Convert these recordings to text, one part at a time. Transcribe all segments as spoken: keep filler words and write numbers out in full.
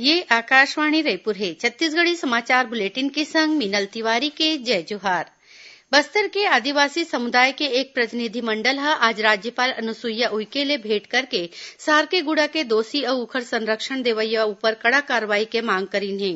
ये आकाशवाणी रायपुर हे। छत्तीसगढ़ी समाचार बुलेटिन के संग मीनल तिवारी के जय जोहार। बस्तर के आदिवासी समुदाय के एक प्रतिनिधिमंडल ह आज राज्यपाल अनुसुईया उइके ले भेंट करके सारकेगुड़ा के दोषी अउ उखर संरक्षण देवइया ऊपर कड़ा कार्रवाई के मांग करीन हे।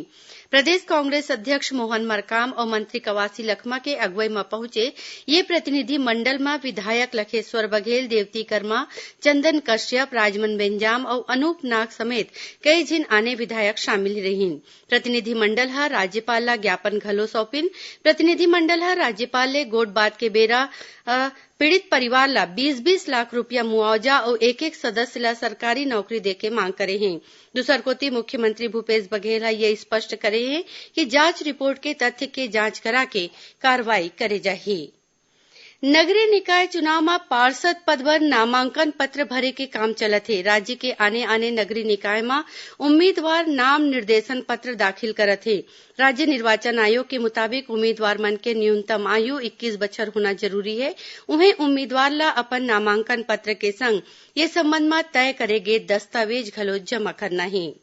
प्रदेश कांग्रेस अध्यक्ष मोहन मरकाम अउ मंत्री कवासी लखमा के अगुवई म पहुंचे ये प्रतिनिधिमंडल म विधायक लखेश्वर बघेल, देवती कर्मा, चंदन कश्यप, राजमन बेंजाम अउ अनूप नाग समेत कई झिन आने विधायक शामिल रहिन। प्रतिनिधिमंडल ह राज्यपाल ला ज्ञापन घलो सौंपिन। प्रतिनिधिमंडल ह राज्यपाल ले गोठ बात के बेरा, अ, पीड़ित परिवार ला बीस बीस लाख रुपया मुआवजा अउ एक-एक सदस्य ला सरकारी नौकरी देके मांग करे हे। दूसर कोति, मुख्यमंत्री भूपेश बघेल ह ये स्पष्ट करे हे कि जांच रिपोर्ट के तथ्य के जांच करा के कार्रवाई करे जाही। नगरीय निकाय चुनाव म पार्षद पद बर नामांकन पत्र भरे के काम चलत हे। राज्य के आने-आने नगरीय निकाय म उम्मीदवार नाम निर्देशन पत्र दाखिल करत हे। राज्य निर्वाचन आयोग के मुताबिक उम्मीदवार मन के न्यूनतम आयु इक्कीस बछर होना जरूरी हे। उहें, उम्मीदवार ल अपन नामांकन पत्र के संग ये संबंध म तय करे गे दस्तावेज घलो जमा करना हे।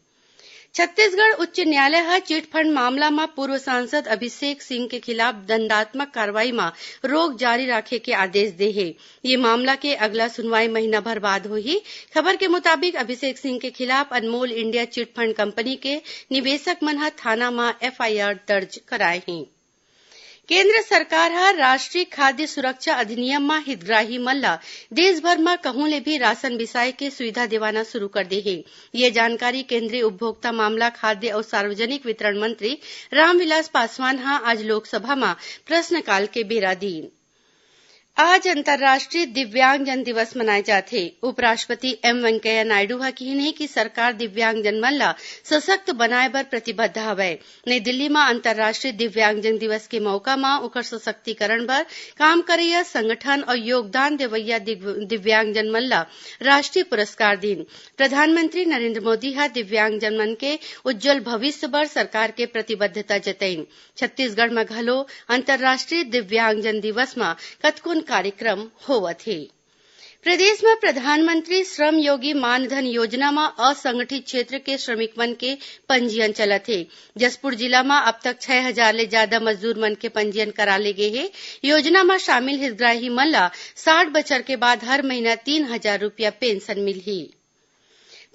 छत्तीसगढ़ उच्च न्यायालय ह चिटफंड मामला म पूर्व सांसद अभिषेक सिंह के खिलाफ दंडात्मक कार्रवाई म रोक जारी राखे के आदेश दे हे। ये मामला के अगला सुनवाई महीना भर बाद होही। खबर के मुताबिक, अभिषेक सिंह के खिलाफ अनमोल इंडिया चिटफंड कंपनी के निवेशक मन ह थाना म एफआईआर दर्ज कराए हे। केंद्र सरकार ह राष्ट्रीय खाद्य सुरक्षा अधिनियम म हितग्राही मन ल देश भर म कहूं ले भी राशन बिसाए के सुविधा देवाना शुरू कर दे हे। ये जानकारी केंद्रीय उपभोक्ता मामला, खाद्य अउ सार्वजनिक वितरण मंत्री रामविलास पासवान ह आज लोकसभा म प्रश्नकाल के बेरा दीन। आज अंतर्राष्ट्रीय दिव्यांगजन दिवस मनाए जाथे। उपराष्ट्रपति एम वेंकैया नायडू ह किहीन हे कि सरकार दिव्यांगजन मन ल सशक्त बनाए बर प्रतिबद्ध हवय। नई दिल्ली म अंतर्राष्ट्रीय दिव्यांगजन दिवस के मौका म ओकर सशक्तिकरण बर काम करइया संगठन अउ योगदान देवइया दिव-, दिव्यांगजन मन ल राष्ट्रीय पुरस्कार दीन। प्रधानमंत्री नरेंद्र मोदी ह दिव्यांगजन मन के उज्जवल भविष्य बर सरकार के प्रतिबद्धता जतइन। छत्तीसगढ़ म घलो अंतर्राष्ट्रीय दिव्यांगजन दिवस म कतकोन कार्यक्रम होवत हे। प्रदेश म प्रधानमंत्री श्रम योगी मानधन योजना म असंगठित क्षेत्र के श्रमिक मन के पंजीयन चलत हे। जशपुर जिला म अब तक छह हजार ले जादा मजदूर मन के पंजीयन करा ले गे हे। योजना म शामिल हितग्राही मन ल साठ बछर के बाद हर महीना तीन हजार रुपया पेंशन मिलही।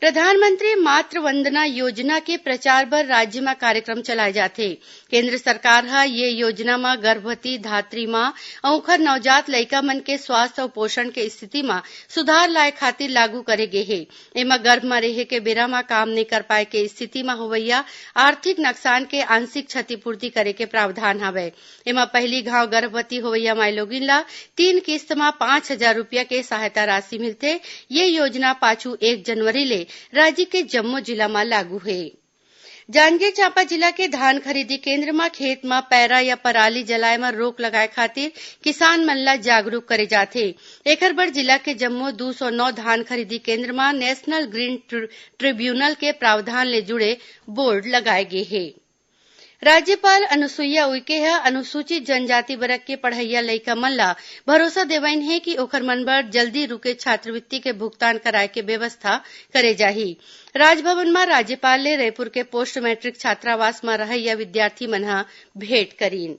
प्रधानमंत्री मातृ वंदना योजना के प्रचार बर राज्य म कार्यक्रम चलाए जाथे। केंद्र सरकार ह ये योजना म गर्भवती धात्री मां अउ ओखर नवजात लइका मन के स्वास्थ्य अउ पोषण के स्थिति म सुधार लाए खातिर लागू करे गे हे। एमा गर्भ म रेहे के बेरा म काम नइ कर पाए के स्थिति म होवइया आर्थिक नकसान के आंशिक क्षतिपूर्ति करे के प्रावधान हवय। एमा पहिली घांव गर्भवती होवइया माईलोगिन ल तीन किस्त म पांच हजार रुपया के सहायता राशि मिलथे। ये योजना पाछू एक जनवरी ले राज्य के जम्मो जिला म लागू हे। जांजगीर चांपा जिला के धान खरीदी केंद्र म खेत म पैरा या पराली जलाए म रोक लगाए खातिर किसान मन ल जागरूक करे जाथे। एखर बर जिला के जम्मो दू सौ नौ धान खरीदी केंद्र म नेशनल ग्रीन ट्रि-, ट्रिब्यूनल के प्रावधान ले जुड़े बोर्ड लगाए गे हे। राज्यपाल अनुसुईया उइके ह अनुसूचित जनजाति वर्ग के पढ़इया लइका मन ल भरोसा देवइन हे कि ओखर मन बर जल्दी रुके छात्रवृत्ति के भुगतान कराए के व्यवस्था करे जाही। राजभवन म राज्यपाल ले रइपुर के पोस्ट मैट्रिक छात्रावास म रहइया विद्यार्थी मन ह भेंट करीन।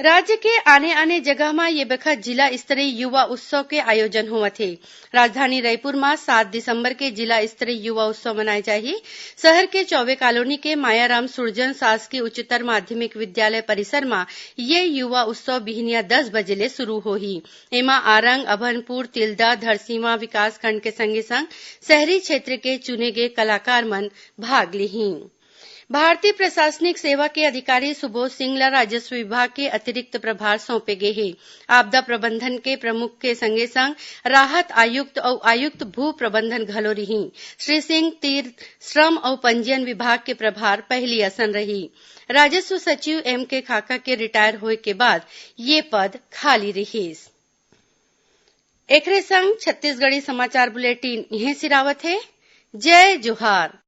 राज्य के आने-आने जगह म ये बखत जिला स्तरीय युवा उत्सव के आयोजन होवत हे। राजधानी रइपुर म सात दिसंबर के जिला स्तरीय युवा उत्सव मनाए जाही। शहर के चौबे कॉलोनी के मायाराम सुरजन शासकीय उच्चतर माध्यमिक विद्यालय परिसर म ये युवा उत्सव बिहनिया दस बजे ले शुरू होही। एमा आरंग, अभनपुर, तिल्दा, धरसींवा विकासखंड के संगे-संग शहरी क्षेत्र के चुने गे कलाकार मन भाग लिहीं। भारतीय प्रशासनिक सेवा के अधिकारी सुबोध सिंह ल राजस्व विभाग के अतिरिक्त प्रभार सौंपे गे हे। आपदा प्रबंधन के प्रमुख के संगे-संग राहत आयुक्त अउ आयुक्त भू प्रबंधन घलो रिही। श्री सिंह तीर श्रम अउ पंजीयन विभाग के प्रभार पहिली असन रही। राजस्व सचिव एम के खाका के रिटायर होए के बाद ये पद खाली रिहिस। एकरे संग छत्तीसगढ़ी समाचार बुलेटिन इहें सिरावत हे। जय जोहार।